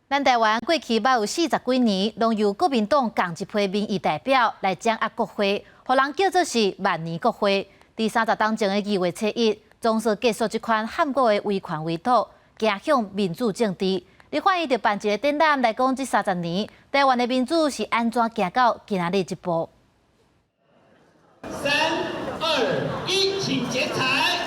咱台灣過去捌有四十幾年，攏由國民黨仝一批民意代表來掌握國會，予人叫做是萬年國會。佇30冬前的2月初1，總算結束這款撼國的威權圍堵，走向民主政治。立法院就辦一個展覽來講，這三十年台灣的民主是按怎行到今仔日這步。三二一，請剪彩。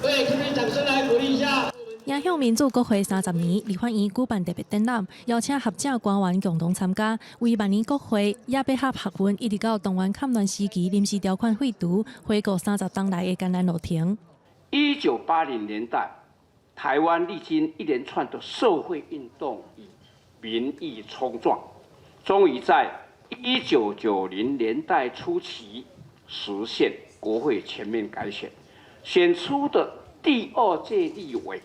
對，這邊掌聲來鼓勵一下。迎向民主國會30年，立法院舉辦特別展覽，邀請學者官員共同參加，為萬年國會也配合學運，一直到動員戡亂時期臨時條款廢除，回顧30冬來的艱難路程。1980年代，台灣歷經一連串的社會運動與民意衝撞，終於在1990年代初期實現國會全面改選，選出的第二屆立委，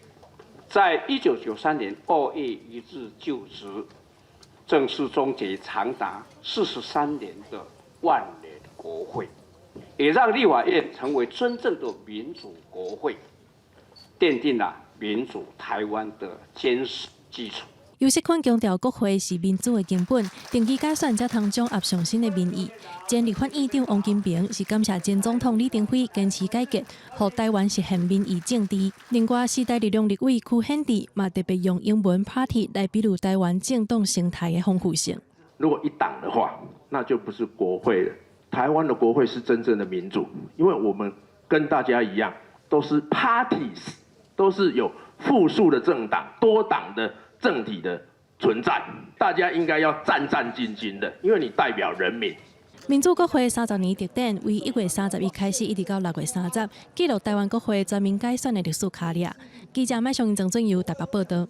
在1993年2月1日就職，正式終結長達43年的萬年國會，也讓立法院成為真正的民主國會，奠定了民主台灣的堅實基礎。游錫堃強調，國會是民主的根本，定期改選才通掌握上新的民意。前立法院長王金平是感謝前總統李登輝堅持改革，予台灣實現民意政治。另外，時代力量立委柯顯智嘛特別用英文 party 來比喻台灣政黨生態的豐富性。如果一黨的話，那就不是國會了。台灣的國會是真正的民主，因為我們跟大家一樣，都是 parties，都是有複數的政黨、多黨的政體的存在，大家應該要戰戰兢兢的，因為你代表人民。民主國會三十年特展，為1月31開始，一直到6月30，記錄台灣國會全面改選的歷史卡頁。記者麥尚鄭俊佑台北報道。